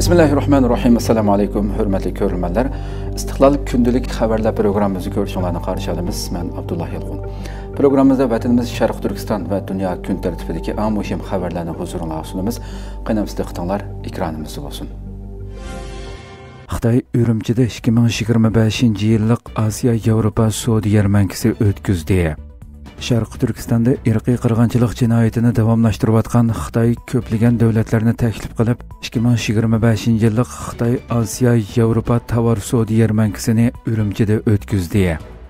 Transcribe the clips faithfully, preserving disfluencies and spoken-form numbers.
بىسمىللاھىررەھمانىررەھىم. ئەسسالامۇ ئەلەيكۇم، ھۆرمەتلىك كۆرۈرمەنلەر. ئىستىقلال كۈندىلىك خەۋەرلەر پروگراممىمىزنى كۆرۈشۈڭلارنى قارشى ئالىمىز. مەن ئابدۇللا يالقۇن. پروگراممىمىزدا ۋەتىنىمىز شەرقىي تۈركىستان ۋە دۇنيا كۈن تەرتىپىدىكى ئەڭ مۇھىم خەۋەرلەرنى ھۇزۇرۇڭلارغا سۇنىمىز. قېنى، دىققىتىڭلار ئېكرانىمىزدا بولسۇن. خىتاي ئۈرۈمچىدە ئىككى مىڭ يىگىرمە بەشىنچى يىللىق ئاسىيا ياۋروپا سودا يەرمەنكىسى ئۆتكۈزدى. شەرقىي تۈركىستاندا ئىرقىي قىرغىنچىلىق جىنايىتىنى داۋاملاشتۇرۇۋاتقان خىتاي كۆپلىگەن دۆلەتلەرنى تەكلىپ قىلىپ، ئىككى مىڭ يىگىرمە بەشىنچى يىللىق خىتاي ئاسىيا ياۋروپا تاۋار سودا يەرمەنكىسىنى ئۈرۈمچىدە ئۆتكۈزدى.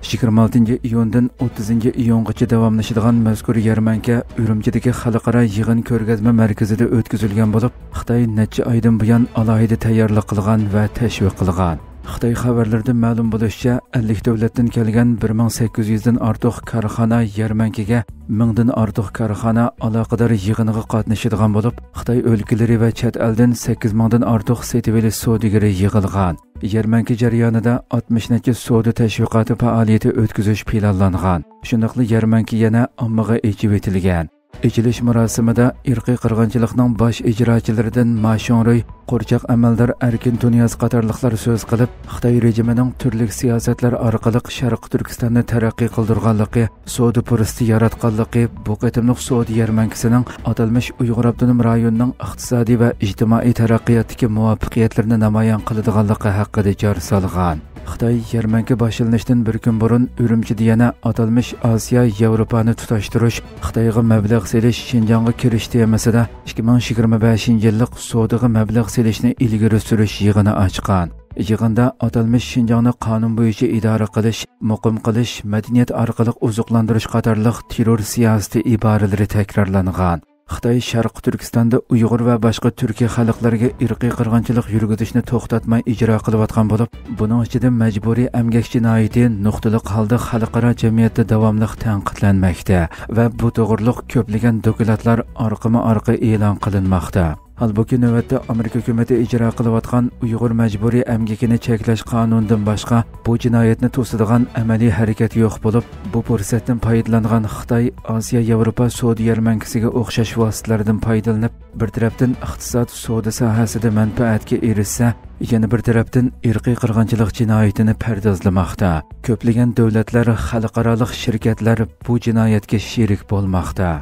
يىگىرمە ئالتىنچى ئىيۇندىن ئوتتۇزىنچى ئىيۇنغىچە داۋاملىشىدىغان مەزكۇر يەرمەنكە ئۈرۈمچىدىكى خەلقئارا يىغىن كۆرگەزمە مەركىزىدە ئۆتكۈزۈلگەن بولۇپ، خىتاي نەچچە ئايدىن بۇيان ئالاھىدە تەييارلىق قىلغان ۋە تەشۋىق قىلغان. خىتاي خەۋەرلىرىدىن مەلۇم بولۇشىچە، ئەللىك دۆلەتتىن كەلگەن بىر مىڭ سەككىز يۈزدىن ئارتۇق كارخانا يەرمەنكىگە، مىڭدىن ئارتۇق كارخانا ئالاقىدار يىغىنغا قاتنىشىدىغان بولۇپ، خىتاي ئۆلكىلىرى ۋە چەت ئەلدىن سەككىز مىڭدىن ئارتۇق سېتىۋېلىش سودىگىرى يىغىلغان. يەرمەنكە جەريانىدا ئاتمىش نەچچە سودا تەشۋىقاتى پائالىيىتى ئۆتكۈزۈش پىلانلانغان. شۇنداقلا يەرمەنكە يەنە ئاممىغا ئېچىۋېتىلگەن. ئېچىلىش مۇراسىمىدا ئىرقىي قىرغىنچىلىقنىڭ باش ئىجراچىلىرىدىن ما شۇڭرۇي، قورچاق ئەمەلدار ئەركىن تۇنىياز قاتارلىقلار سۆز قىلىپ، خىتاي رېجىمىنىڭ تۈرلۈك سىياسەتلەر ئارقىلىق شەرقىي تۈركىستاننى تەرەققىي قىلدۇرغانلىقى، سودا پۇرسىتى ياراتقانلىقى، بۇ قېتىملىق سودا يەرمەنكىسىنىڭ ئاتالمىش ئۇيغۇر ئاپتونوم رايونىنىڭ ئىقتىسادىي ۋە ئىجتىمائىي تەرەققىياتتىكى مۇۋەپپەقىيەتلىرىنى نامايان قىلىدىغانلىقى ھەققىدە جار سالغان. خىتاي يەرمەنكە باشلىنىشتىن بىر كۈن بۇرۇن ئۈرۈمچىدە يەنە ئاتالمىش ئاسىيا ياۋروپانى تۇتاشتۇرۇش، خىتايغا مەبلەغ سېلىش، شىنجاڭغا كىرىش تېمىسىدا ئىككى مىڭ يىگىرمە بەشىنچى يىللىق سودىغا مەبلەغ سېلىشنى ئىلگىرى سۈرۈش يىغىنى ئاچقان. يىغىندا ئاتالمىش شىنجاڭنى قانۇن بويىچە ئىدارە قىلىش، مۇقىم قىلىش، مەدەنىيەت ئارقىلىق ئوزۇقلاندۇرۇش قاتارلىق تېررور سىياسىتى ئىبارىلىرى تەكرارلانغان. خىتاي شەرقىي تۈركىستاندا ئۇيغۇر ۋە باشقا تۈركىي خەلقلەرگە ئىرقىي قىرغىنچىلىق يۈرگۈزۈشنى توختاتماي ئىجرا قىلىۋاتقان بولۇپ، بۇنىڭ ئىچىدە مەجبۇرىي ئەمگەك جىنايىتى نۇقتىلىق ھالدا خەلقئارا جەمئىيەتتە داۋاملىق تەنقىدلەنمەكتە ۋە بۇ توغرۇلۇق كۆپلىگەن دوكلاتلار ئارقىمۇ ئارقا ئېلان قىلىنماقتا. ھالبۇكى، نۆۋەتتە ئامېرىكا ھۆكۈمىتى ئىجرا قىلىۋاتقان ئۇيغۇر مەجبۇرىي ئەمگىكىنى چەكلەش قانۇنىدىن باشقا، بۇ جىنايەتنى توسىدىغان ئەمەلىي ھەرىكەت يوق بولۇپ، بۇ پۇرسەتتىن پايدىلانغان خىتاي ئاسىيا ياۋروپا سودا يەرمەنكىسىگە ئوخشاش ۋاسىتىلەردىن پايدىلىنىپ، بىر تەرەپتىن ئىقتىساد، سودا ساھەسىدە مەنپەئەتكە ئېرىشسە، يەنە بىر تەرەپتىن ئىرقىي قىرغىنچىلىق جىنايىتىنى پەردازلىماقتا. كۆپلىگەن دۆلەتلەر، خەلقئارالىق شىركەتلەر بۇ جىنايەتكە شېرىك بولماقتا.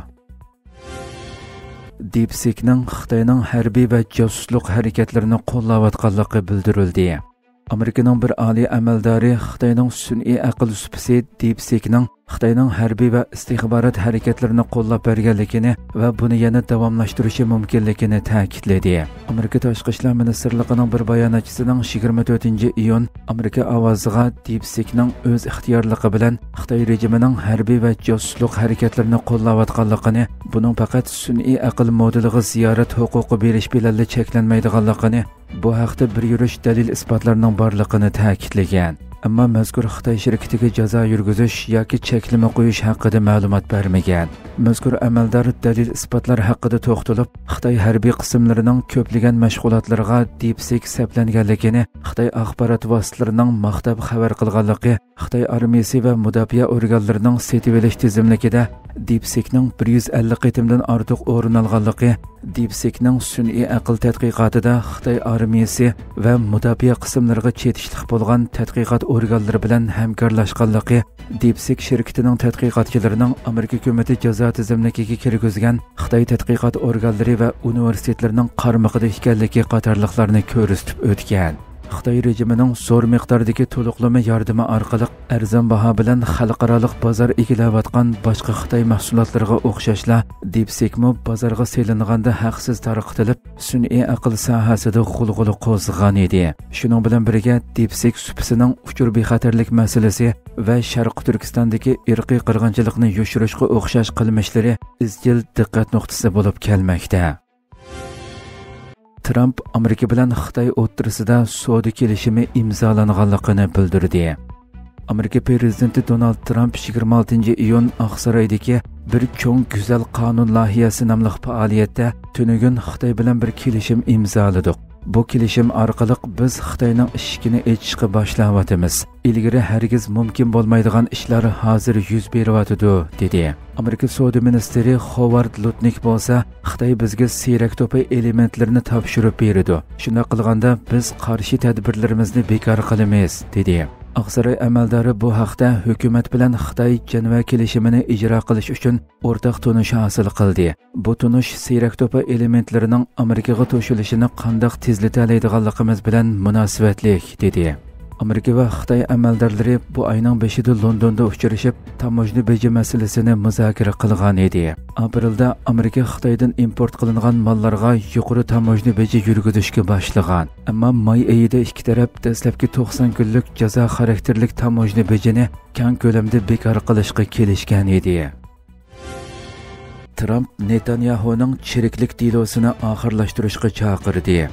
دىپسىكنىڭ خىتاينىڭ ھەربىي ۋە جاسۇسلۇق ھەرىكەتلىرىنى قوللاۋاتقانلىقى بىلدۈرۈلدى. ئامېرىكىنىڭ بىر ئالىي ئەمەلدارى خىتاينىڭ سۈنئىي ئەقىل سۇپىسى دىپسىكنىڭ خىتاينىڭ ھەربىي ۋە ئىستىخبارات ھەرىكەتلىرىنى قوللاپ بەرگەنلىكىنى ۋە بۇنى يەنە داۋاملاشتۇرۇشى مۇمكىنلىكىنى تەكىتلىدى. ئامېرىكا تاشقى ئىشلار مىنىستىرلىقىنىڭ بىر باياناتچىسىنىڭ يىگىرمە تۆتىنچى ئىيۇن ئامېرىكا ئاۋازىغا دىپسىكنىڭ ئۆز ئىختىيارلىقى بىلەن خىتاي رېجىمىنىڭ ھەربىي ۋە جاسۇسلۇق ھەرىكەتلىرىنى قوللاۋاتقانلىقىنى، بۇنىڭ پەقەت سۈنئىي ئەقىل مودېلىغا زىيارەت ھوقۇقى بېرىش بىلەنلا چەكلەنمەيدىغانلىقىنى، بۇ ھەقتە بىر يۈرۈش دەلىل-ئىسپاتلارنىڭ بارلىقىنى تەكىتلىگەن. ئەمما مەزكۇر خىتاي شىركىتىگە جازا يۈرگۈزۈش ياكى چەكلىمە قويۇش ھەققىدە مەلۇمات بەرمىگەن. مەزكۇر ئەمەلدار دەلىل-ئىسپاتلار ھەققىدە توختىلىپ، خىتاي ھەربىي قىسىملىرىنىڭ كۆپلىگەن مەشغۇلاتلىرىغا دىپسىك سەپلەنگەنلىكىنى، خىتاي ئاخبارات ۋاسىتىلىرىنىڭ ماختاپ خەۋەر قىلغانلىقى، خىتاي ئارمىيىسى ۋە مۇداپىئە ئورگانلىرىنىڭ سېتىۋېلىش تىزىملىكىدە دىپسىكنىڭ بىر يۈز ئەللىك قېتىمدىن ئارتۇق ئورۇن ئالغانلىقى، دىپسىكنىڭ سۈنئىي ئەقىل تەتقىقاتىدا خىتاي ئارمىيىسى ۋە مۇداپىئە قىسىملىرىغا چېتىشلىق بولغان تەتقىقات ئورگانلىرى بىلەن ھەمكارلاشقانلىقى، دىپسىك شىركىتىنىڭ تەتقىقاتچىلىرىنىڭ ئامېرىكا ھۆكۈمىتى جازا تىزىملىكىگە كىرگۈزگەن خىتاي تەتقىقات ئورگانلىرى ۋە ئۇنىۋېرسىتېتلىرىنىڭ قارمىقىدا ئىكەنلىكى قاتارلىقلارنى كۆرسىتىپ ئۆتكەن. خىتاي رېجىمىنىڭ زور مىقداردىكى تولۇقلىما ياردىمى ئارقىلىق ئەرزان باھا بىلەن خەلقئارالىق بازار ئىگىلەۋاتقان باشقا خىتاي مەھسۇلاتلىرىغا ئوخشاشلا، دىپسىكمۇ بازارغا سېلىنغاندا ھەقسىز تارقىتىلىپ، سۈنئىي ئەقىل ساھەسىدە غۇلغۇلا قوزغىغان ئىدى. شۇنىڭ بىلەن بىرگە، دىپسىك سۇپىسىنىڭ ئۇچۇر بىخەتەرلىك مەسىلىسى ۋە شەرقىي تۈركىستاندىكى ئىرقىي قىرغىنچىلىقنى يوشۇرۇشقا ئوخشاش قىلمىشلىرى ئىزچىل دىققەت نۇقتىسى بولۇپ كەلمەكتە. ترامپ ئامېرىكا بىلەن خىتاي ئوتتۇرىسىدا سودا كېلىشىمى ئىمزالانغانلىقىنى بىلدۈردى. ئامېرىكا پىرېزىدېنتى دونالد ترامپ يىگىرمە ئالتىنچى ئىيۇن ئاقسارايدىكى بىر چوڭ گۈزەل قانۇن لايىھەسى ناملىق پائالىيەتتە تۈنۈگۈن خىتاي بىلەن بىر كېلىشىم ئىمزالىدۇق. بۇ كېلىشىم ئارقىلىق بىز خىتاينىڭ ئىشىكىنى ئېچىشقا باشلاۋاتىمىز. ئىلگىرى ھەرگىز مۇمكىن بولمايدىغان ئىشلار ھازىر يۈز بېرىۋاتىدۇ، دېدى. ئامېرىكا سودا مىنىستىرى خوۋارد لۇتنىك بولسا، خىتاي بىزگە سىيرەك توپى ئېلېمېنتلىرىنى تاپشۇرۇپ بېرىدۇ. شۇنداق قىلغاندا بىز قارشى تەدبىرلىرىمىزنى بىكار قىلىمىز، دېدى. ئاقساراي ئەمەلدارى بۇ ھەقتە ھۆكۈمەت بىلەن خىتاي جەنۋە كېلىشىمىنى ئىجرا قىلىش ئۈچۈن ئورتاق تونۇش ھاسىل قىلدى. بۇ تونۇش سىيرەك توپى ئېلېمېنتلىرىنىڭ ئامېرىكىغا توشۇلۇشىنى قانداق تېزلىتەلەيدىغانلىقىمىز بىلەن مۇناسىۋەتلىك، دېدى. ئامېرىكا ۋە خىتاي ئەمەلدارلىرى بۇ ئاينىڭ بېشىدا لوندوندا ئۇچرىشىپ، تاموژنا بېجى مەسىلىسىنى مۇزاكىرە قىلغان ئىدى. ئاپرېلدا ئامېرىكا خىتايدىن ئىمپورت قىلىنغان ماللارغا يۇقىرى تاموژنا بېجى يۈرگۈزۈشكە باشلىغان. ئەمما ماي ئېيىدا ئىككى تەرەپ دەسلەپكى توقسان كۈنلۈك جازا خاراكتېرلىك تاموژنا بېجىنى كەڭ كۆلەمدە بىكار قىلىشقا كېلىشكەن ئىدى. ترامپ نېتانياھونىڭ چىرىكلىك دېلوسىنى ئاخىرلاشتۇرۇشقا چاقىردى.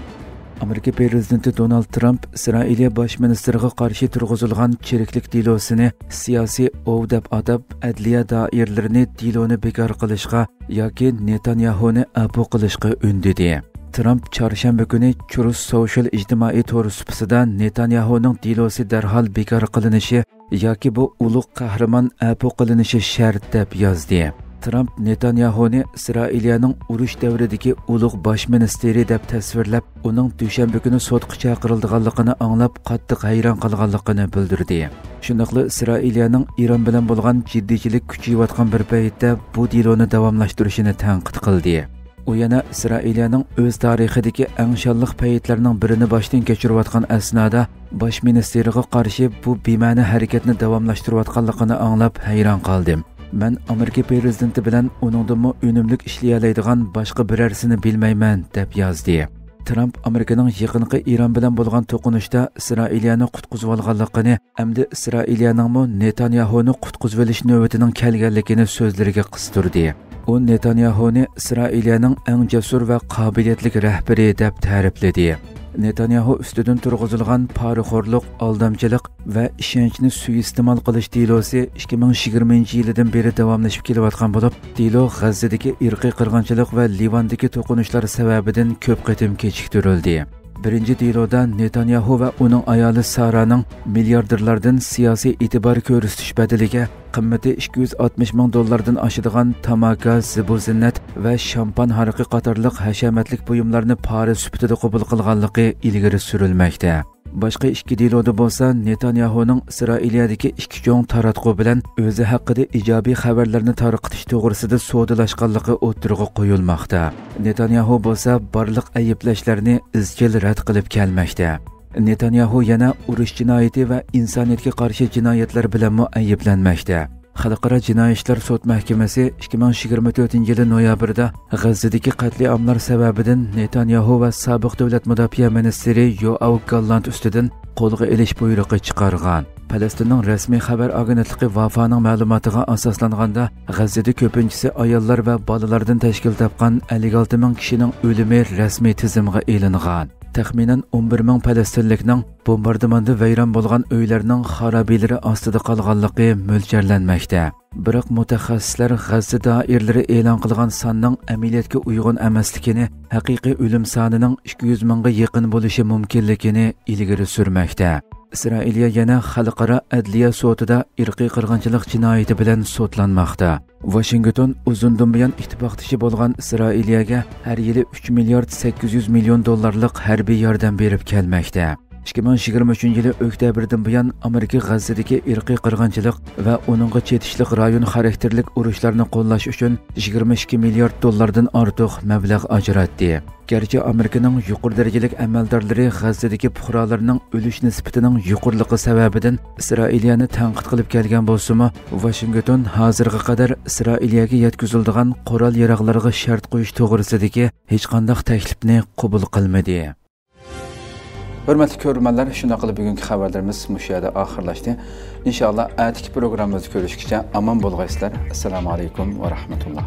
ئامېرىكا پىرېزىدېنتى دونالد ترامپ ئىسرائىلىيە باش مىنىستىرىغا قارشى تۇرغۇزۇلغان چىرىكلىك دېلوسىنى سىياسىي ئوۋ دەپ ئاتاپ، ئەدلىيە دائىرىلىرىنى دېلونى بىكار قىلىشقا ياكى نېتانياھونى ئەپۇ قىلىشقا ئۈندىدى. ترامپ چارشەنبە كۈنى تروس سوشال ئىجتىمائىي تور سۇپىسىدا نېتانياھونىڭ دېلوسى دەرھال بىكار قىلىنىشى ياكى بۇ ئۇلۇغ قەھرىمان ئەپۇ قىلىنىشى شەرت، دەپ يازدى. ترامپ نېتانياھونى ئىسرائىلىيەنىڭ ئۇرۇش دەۋرىدىكى ئۇلۇغ باش مىنىستىرى دەپ تەسۋىرلەپ، ئۇنىڭ دۈشەنبە كۈنى سوتقا چاقىرىلىدىغانلىقىنى ئاڭلاپ، قاتتىق ھەيران قالغانلىقىنى بىلدۈردى. شۇنداقلا ئىسرائىلىيەنىڭ ئىران بىلەن بولغان جىددىيچىلىك كۈچىيىۋاتقان بىر پەيتتە بۇ دېلونى داۋاملاشتۇرۇشىنى تەنقىد قىلدى. ئۇ يەنە ئىسرائىلىيەنىڭ ئۆز تارىخىدىكى ئەڭ شانلىق پەيتلەرنىڭ بىرىنى باشتىن كەچۈرۈۋاتقان ئەسنادا باش مىنىستىرغا قارشى بۇ بىمەنە ھەرىكەتنى داۋاملاشتۇرۇۋاتقانلىقىنى ئاڭلاپ ھەيران قالدىم. مەن ئامېرىكا پىرېزىدېنتى بىلەن ئۇنىڭدىنمۇ ئۈنۈملۈك ئىشلىيەلەيدىغان باشقا بىرەرسىنى بىلمەيمەن، دەپ يازدى. ترامپ ئامېرىكىنىڭ يېقىنقى ئىران بىلەن بولغان توقۇنۇشتا ئىسرائىلىيەنى قۇتقۇزۇۋالغانلىقىنى، ئەمدى ئىسرائىلىيەنىڭمۇ نېتانياھونى قۇتقۇزۇۋېلىش نۆۋىتىنىڭ كەلگەنلىكىنى سۆزلىرىگە قىستۇردى. ئۇ نېتانياھونى ئىسرائىلىيەنىڭ ئەڭ جەسۇر ۋە قابىلىيەتلىك رەھبىرى دەپ تەرىپلىدى. نېتانياھو ئۈستىدىن تۇرغۇزۇلغان پارىخورلۇق، ئالدامچىلىق ۋە ئىشەنچنى سۇيىئىستېمال قىلىش دېلوسى ئىككى مىڭ يىگىرمىنچى يىلىدىن بېرى داۋاملىشىپ كېلىۋاتقان بولۇپ، دېلو غەززىدىكى ئىرقىي قىرغىنچىلىق ۋە لىۋاندىكى توقۇنۇشلار سەۋەبىدىن كۆپ قېتىم كېچىكتۈرۈلدى. بىرىنچى دېلودا نېتانياھو ۋە ئۇنىڭ ئايالى سارانىڭ مىلياردېرلاردىن سىياسىي ئېتىبار كۆرسىتىش بەدىلىگە قىممىتى ئىككى يۈز ئاتمىش مىڭ دوللاردىن ئاشىدىغان تاماكا، زىبۇ زىننەت ۋە شامپان ھارىقى قاتارلىق ھەشەمەتلىك بۇيۇملارنى پارا سۈپىتىدە قوبۇل قىلغانلىقى ئىلگىرى سۈرۈلمەكتە. باشقا ئىككى دېلودا بولسا نېتانياھونىڭ ئىسرائىلىيەدىكى ئىككى چوڭ تاراتقۇ بىلەن ئۆزى ھەققىدە ئىجابىي خەۋەرلەرنى تارقىتىش توغرىسىدا سودىلاشقانلىقى ئوتتۇرىغا قويۇلماقتا. نېتانياھو بولسا بارلىق ئەيىبلەشلەرنى ئىزچىل رەت قىلىپ كەلمەكتە. نېتانياھو يەنە ئۇرۇش جىنايىتى ۋە ئىنسانىيەتكە قارشى جىنايەتلەر بىلەنمۇ ئەيىبلەنمەكتە. خەلقئارا جىنايى ئىشلار سوت مەھكىمىسى ئىككى مىڭ يىگىرمە تۆتىنچى يىلى نويابىردا غەززىدىكى قەتلىئاملار سەۋەبىدىن نېتانياھو ۋە سابىق دۆلەت مۇداپىئە مىنىستىرى يوئاۋ گاللانت ئۈستىدىن قولغا ئېلىش بۇيرۇقى چىقارغان. پەلەستىننىڭ رەسمىي خەۋەر ئاگېنتلىقى ۋافانىڭ مەلۇماتىغا ئاساسلانغاندا، غەززىدە كۆپىنچىسى ئاياللار ۋە بالىلاردىن تەشكىل تاپقان ئەللىك ئالتە مىڭ كىشىنىڭ ئۆلۈمى رەسمىي تىزىمغا ئېلىنغان. تەخمىنەن ئون بىر مىڭ پەلەستىنلىكنىڭ بومباردىماندا ۋەيران بولغان ئۆيلەرنىڭ خارابىلىرى ئاستىدا قالغانلىقى مۆلچەرلەنمەكتە. بىراق مۇتەخەسسىسلەر غەززە دائىرىلىرى ئېلان قىلغان ساننىڭ ئەمەلىيەتكە ئۇيغۇن ئەمەسلىكىنى، ھەقىقىي ئۆلۈم سانىنىڭ ئىككى يۈز مىڭغا يېقىن بولۇشى مۇمكىنلىكىنى ئىلگىرى سۈرمەكتە. ئىسرائىلىيە يەنە خەلقئارا ئەدلىيە سوتىدا ئىرقىي قىرغىنچىلىق جىنايىتى بىلەن سوتلانماقتا. ۋاشىنگتون ئۇزۇندىن بۇيان ئىتتىپاقدىشى بولغان ئىسرائىلىيەگە ھەر يىلى ئۈچ مىليارد سەككىز يۈز مىليون دوللارلىق ھەربىي ياردەم بېرىپ كەلمەكتە. ئىككى مىڭ يىگىرمە ئۈچىنچى يىلى ئۆكتەبىردىن بۇيان ئامېرىكا غەززىدىكى ئىرقىي قىرغىنچىلىق ۋە ئۇنىڭغا چېتىشلىق رايون خاراكتېرلىك ئۇرۇشلارنى قوللاش ئۈچۈن يىگىرمە ئىككى مىليارد دوللاردىن ئارتۇق مەبلەغ ئاجراتتى. گەرچە ئامېرىكىنىڭ يۇقىرى دەرىجىلىك ئەمەلدارلىرى غەززىدىكى پۇقرالارنىڭ ئۆلۈش نىسبىتىنىڭ يۇقىرىلىقى سەۋەبىدىن ئىسرائىلىيەنى تەنقىد قىلىپ كەلگەن بولسىمۇ، ۋاشىنگتون ھازىرغا قەدەر ئىسرائىلىيەگە يەتكۈزۈلىدىغان قورال ياراغلارغا شەرت قويۇش توغرىسىدىكى ھېچقانداق تەكلىپنى قوبۇل قىلمىدى. ھۆرمەتلىك كۆرۈرمەنلەر، شۇنداق قىلىپ بۈگۈنكى خەۋەرلىرىمىز مۇشۇ يەردە ئاخىرلاشتى. ئىنشائاللا، ئەتىكى پروگراممىمىزدا كۆرۈشكىچە ئامان بولغايسىلەر. ئەسسالامۇ ئەلەيكۇم ۋە رەھمەتۇللا.